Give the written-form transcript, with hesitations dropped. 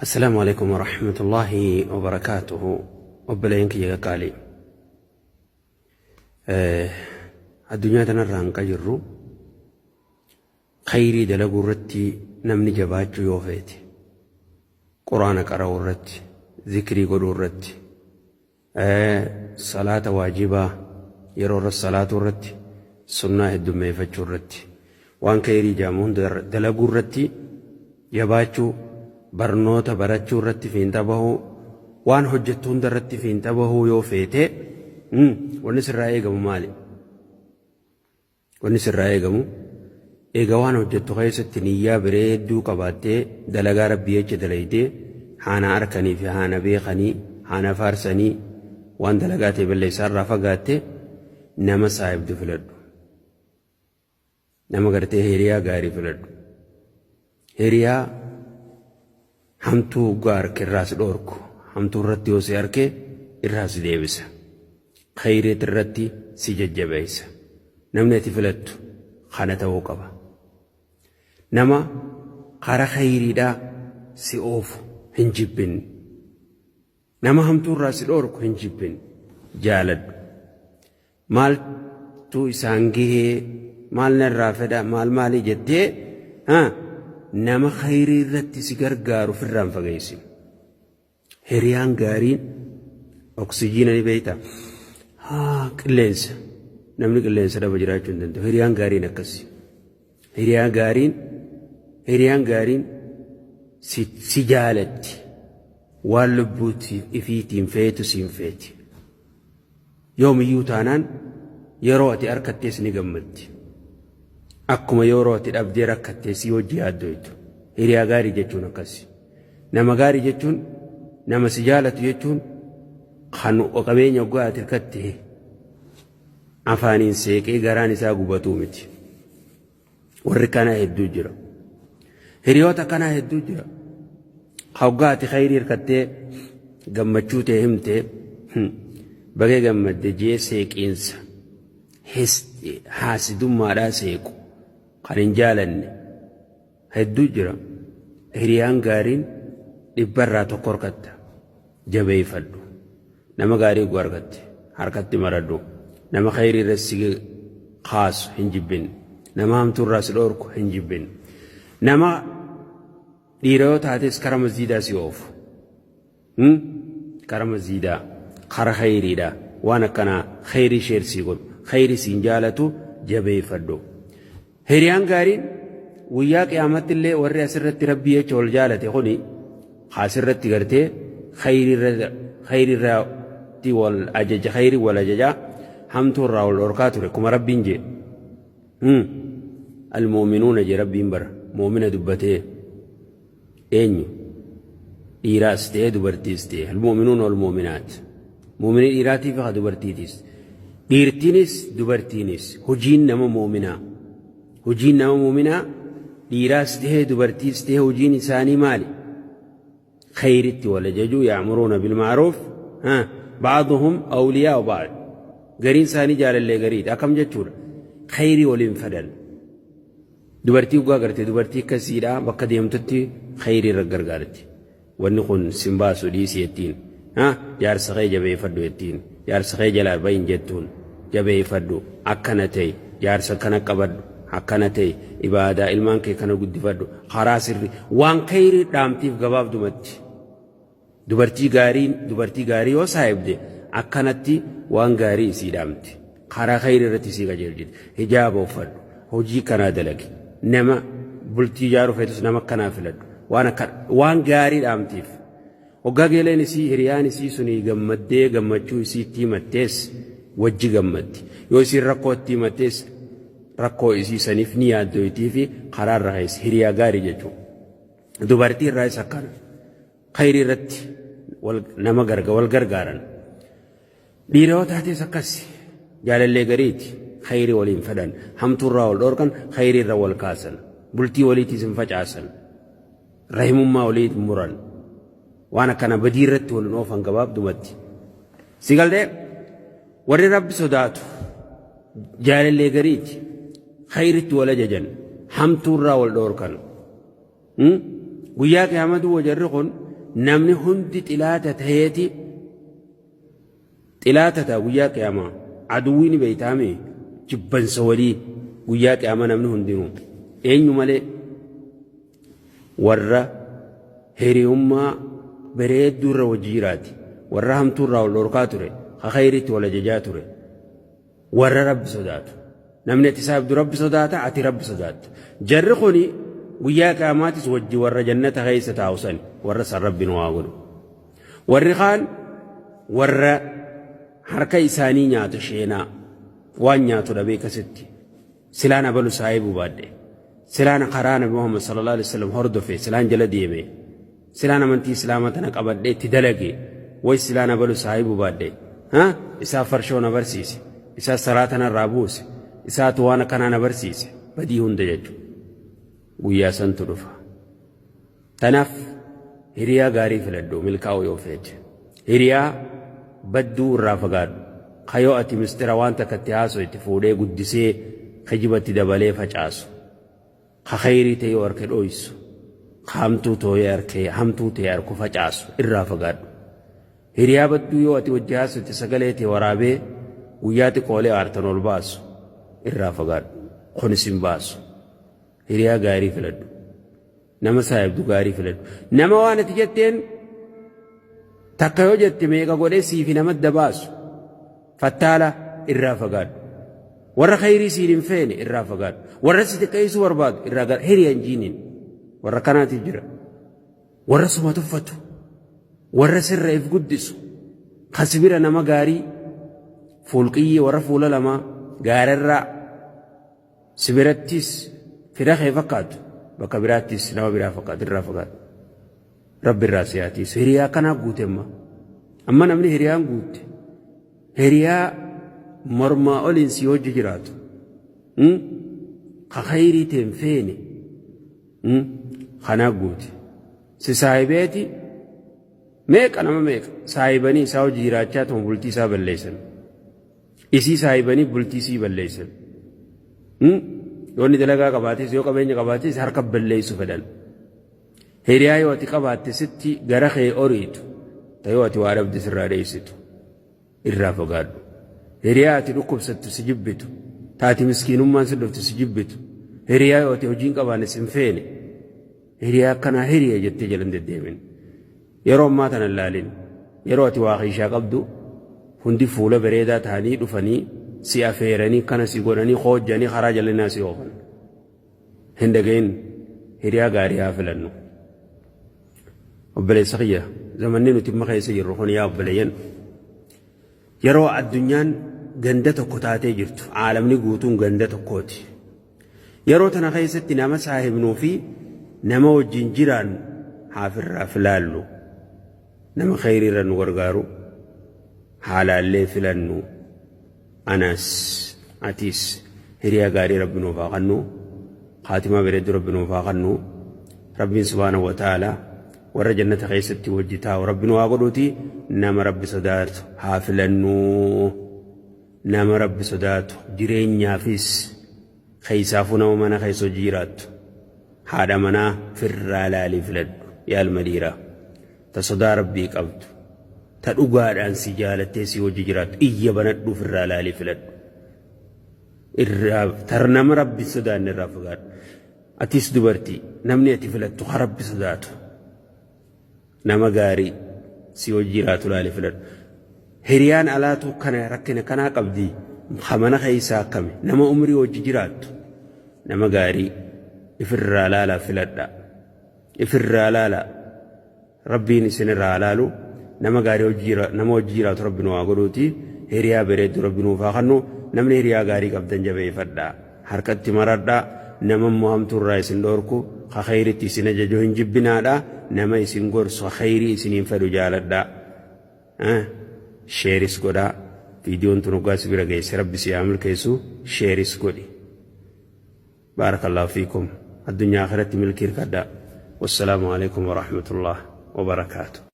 Assalaamu alaikum warahmatullaahi wabarakaatuhu. Obboleeyyan kiyya qaqqaalii. Addunyaa tanarraa hanqa jirru khayrii dalaguu irratti namni jabaachuu yoo feete, quraana qara'uu irratti, zikrii godhuu irratti, Salaata waajibaa yeroo irra salaatuu irratti, sunnaa heddummeeffachuu irratti, waan keyrii jedhamu hunda dalaguu irratti jabaachuu, barnoota barachuu irratti fiinxa bahuu, waan hojjettu hunda irratti fiinxa bahuu yoo feete, wanni sirraa eegamu maali? Wanni sirraa eegamu, eega waan hojjattu keessatti niyyaa bareedduu qabaattee dalagaa Rabbii jecha dalaydee, haa na arkanii fi haa na beekanii, haa na faarsanii, waan dalagaa tee balleessaa irraa fagaatte, nama saahibdu filadhu. Nama gartee hiriyaa gaarii filadhu. Hiriyaa hamtuu hoggaa arke irraa si dhoorku, hamtuu irratti yoo si arke irraa si deebisa. Khayriit irratti si jajjabeessa. Namni ati filattu kana ta'uu qaba. Nama kara khayriidhaa si oofu hin jibbin. Nama hamtuu irraa si dhoorku hin jibbin. Jaaladhu. Maaltu isaan gahee, maal narraa fedha, maal maalii jettee nama khayrii irratti si gargaaru ofirraa hin fageessin. Hiriyaan gaariin oksijiina ni beektaa? Haa qilleensa. Namni qilleensa dhaba jiraachuu hin danda'u. Hiriyaan gaariin akkasi. Hiriyaan gaariin hiriyaan gaariin si, si jaalatti. Waan lubbuuti ifiitiin feetu siin feeti. Yoomiyyuu taanaan yeroo ati arkattees ni gammaddi. Akkuma yeroo ati dhabdee rakkattee si wajji yaaddoytu. Hiriyaa gaarii jechuun akkasi. Nama gaarii jechuun nama si jaalatu jechuun kan qabeenya hoggaa ati hirkatte afaaniin seeqee garaan isaa gubatuu miti. Warri kanaa hedduu jira. Hiriyoota kanaa hedduu jira. Hoggaa ati khayrii hirkattee gammachuu tee himte bagee gammadde jee seeqiinsa haasidummaadhaa seequ kan hin jaalanne hedduu jira. Hiriyaan gaariin dhibbarraa tokko harkatta. Jabeeffadhu. Nama gaarii oguu argatte harkatti maradhu. Nama khayrii irra si kaasu hin jibbin. Nama hamtuu irraa si dhoorku hin jibbin. Nama dhiira yoo taates kara masjiidaa si oofu. Kara masjiidaa, kara khayriidha. Waan akkanaa khayrii sheer sii godhu, khayrii siin jaalatu jabeeffadhu. Hiriyaan gaariin guyyaa qiyaamatti illee warri asirratti Rabbii jecha wal jaalate kuni asirratti gartee khayrii irratti wal ajaja khayrii wal ajajaa hamtuu irraa wal dhorkaa ture kuma Rabbiin jee. Almu'minuuna jee Rabbiin bara mu'mina dubbatee eenyu dhiiraas ta'ee dubartiis ta'e almu'minuuna wal mu'minaat mu'minii dhiiraatii fi dubartiitiis dhiirtiinis dubartiinis hojiin nama mu'minaa hojiin nama mu'minaa dhiiraas ta'ee dubartiis ta'ee hojiin isaanii maali khayritti wal ajajuu ya'muruuna bilma'ruuf ba'duhum awliyaa'u ba'd gariin isaanii jaalallee gariidha akkam jechuudha khayrii waliin fedhan Dubartii hoggaa garte dubartii akkasiidha bakka deemtutti khayrii irra gargaarti. Wanni kun sin baasu dhiisi jettiin. Ha jaarsa kee jabeeffadhu jettiin. Jaarsa kee jalaa bahin jettuun. Jabeeffadhu akkana ta'i jaarsa kana qabadhu akkana ta'i ibaadaa ilmaan kee kana guddifadhu karaa sirri waan khayrii dhaamtiif gabaabdumatti. Dubartii gaariin dubartii gaarii yoo saahibde akkanatti waan gaarii isii dhaamti. Karaa khayrii irratti isii qajeelchiti. Hijaaba uffadhu. Hojii kanaa dalagi. Nama bultii ijaaruu feetus nama akkanaa filadhu. Waan akka waan gaarii dhaamtiif. Hoggaa geeleen isii hiriyaan isii sunii gammaddee gammachuu isiitti himattees wajji gammaddi. Yoo isiin rakkoo itti himattees rakkoo isii saniif ni yaaddoytii fi karaa irra keessa hiriyaa gaarii jechuudha. Dubartii irraayis akkana. Khayrii irratti wal nama garga wal gargaaran. Dhiira yoo taates akkas jaalallee gariiti. Khayrii waliin fedhan. Hamtuu irraa wal dhoorkan, khayrii irra wal kaasan. Bultii waliitiis hin facaasan. Rahimummaa walii muran. Waan akkana badii irratti wal hin oofan gabaabdumatti. Si galtee warri Rabbi sodaatu jaalallee gariiti. Khayritti wal ajajan. Hamtuu irraa wal dhoorkan. Guyyaa qiyaamaa duwwa jarri kun Namni hundi xilaata taheeti xilaata ta'a guyyaa qiyaamaa. Aduwwii ni beeytaami jibbansa walii guyyaa qiyaamaa namni hundinuu eenyu malee warra hiriyummaa bareedduu irra wajji jiraati, warra hamtuu irraa wal dhorkaa ture, ka khayriitti wal ajajaa ture, warra Rabbi sodaatu. Namni ati saahibdu Rabbi sodaata, ati Rabbi sodaatta. Jarri kuni guyyaa qiyaamaatis wajji warra jannata keessa taa'u sani, warra san Rabbi nu haa godhu. Warri kaan warra harka isaanii nyaatu sheenaa, waan nyaatu dhabee kasitti. Silaan abalu saahibuu baadhe, silaan karaa Nabi Muhammad sallallahu alaihi wasallam hordofe, silaan jala deeme, silaan amantii Islaamaa tana qabadhe itti dalage, way silaan abalu saahibuu baadhe, ha isaa farshoo na barsiise, isaa salaata narraa buuse, isaatu waan akkanaa na barsiise, badii hunda jechuudha. Guyyaa santu dhufa. Tanaaf hiriyaa gaarii filadhu milkaa'uu yoo feete. Hiriyaa badduu irraa fagaadhu. Ka yoo ati mistira waan takka itti haasoyte fuudhee guddisee kijiba itti dabalee facaasu. Ka kheyrii tee yoo arke dhoysu. Ka hamtuu tooyee arkee hamtuu tee arku facaasu irraa fagaadhu. Hiriyaa badduu yoo ati wajji haasoyte sagalee tee waraabee guyyaa xiqqoolee aartan ol baasu irraa fagaadhu. Kun isin baasu. Hiriyaa gaarii filadhu. Nama saahibdu gaarii filadhu. Nama waan ati jetteen takka yoo jette meeqa godhee siifi nama adda baasu. Fattaala irraa fagaadhu. Warra khayrii siin hin feene irraa fagaadhu. Warra si xiqqeessuu barbaadu irraa gara hiriya hin jiiniin. Warra kanaatiif jira. Warra suma tuffatu. Warra sirra if guddisu. Kan si bira nama gaarii fuulqiyyee warra fuula lamaa gaararraa Si birattis fira kee fakkaatu, bakka biraattis nama biraa fakkaatu irraa fagaadhu. Rabbi irraa si haa tiisu. Hiriyaa akkanaa guute amma. Amma namni hiriyaan guutte. Hiriyaa mormaa oliin si hojii jiraatu. Ka khayrii ta'e hin feene. Kanaa guute. Si saahibeeti meeqa nama meeqa saahibanii isaa hojii jiraachaa tuma bultii isaa balleessan. Isii saahibanii bultii isii balleessan. Yoo inni dalagaa qabaates yoo qabeenya qabaates harka balleessu fedhan. Hiriyaa yoo ati qabaatte sitti gara kee oriitu ta yoo ati waa dhabde sirraa dheessitu irraa fagaadhu. Hiriyaa ati dhukkubsattu si jibbitu ta ati miskiinummaan si dhuftu si jibbitu hiriyaa yoo ati hojii hin qabaanne si hin feene hiriyaa akkanaa hiriya jettee jala hin deddeemin. Yeroo ammaa tana hin laalin. Yeroo ati waa kiishaa qabdu hundi fuula bareedaa ta'anii dhufanii si afeeranii kana si godhanii koojjanii karaa jallinaa si oofan. Hin dhagahin hiriyaa gaarii haa filannu. Obboleessa kiyya zamanni nuti amma keessa jirru kun yaa obboleeyyan yeroo addunyaan ganda tokko taatee jirtu aalamni guutuun ganda tokkooti. Yeroo tana keessatti nama saahibnuu fi nama wajjin jiraannu haa firraa filaallu. Nama kheyrii irra nu gargaaru haa laallee filannu. Anas atis hiriyaa gaarii Rabbi nuuf haa kannu. Khaatimaa bareedduu Rabbi nuuf haa kannu. Rabbiin subhaanahu wa ta'ala warra jannata keessatti wajji taa'u Rabbi nu haa godhuuti nama Rabbi sodaatu haa filannu. Nama Rabbi sodaatu jireenyaafis keessaafuu nama mana keessa hojii jiraattu haadha manaa firraa laalii filadhu yaa ilma dhiiraa ta sodaa Rabbii qabdu ta dhugaadhaan si jaalattee si hojii jiraattu iyya banadhuu firraa laalii filadhu irraa tar nama Rabbi sodaanne irraa fagaadhu atis dubartii namni ati filattu ka Rabbi sodaatu Nama gaarii si wajji jiraatu laali filadhu. Hiriyaan alaatu kana rakkina kanaa qabdi ka mana keessaa akkami nama umrii wajji jiraattu nama gaarii ifirraa laalaa filadha. Ifirraa laalaa rabbiin isinirraa haa laalu nama gaarii hojii jira nama wajji jiraatu rabbi nu haa godhuuti hiriyaa bareeddu rabbi nuuf haa kennu namni hiriyaa gaarii qabdan jabeeffadha. Harkatti maradhaa, nama immoo hamtuu irraa isin dhoorku, ka kheyritti isin ajaju hin jibbinaadha, nama isin gorsu ka kheyrii isiniin fedhu jaaladhaa. Sheeris godhaa, viidiyoon tun hoggaa si bira geesse Rabbi si haa milkeessu, sheeris godhi. Baarakallaahu fiikum. Addunyaa akhiratti milkii hirkadhaa. Wassalaamu alaikum warahmatullaah wabarakaatu.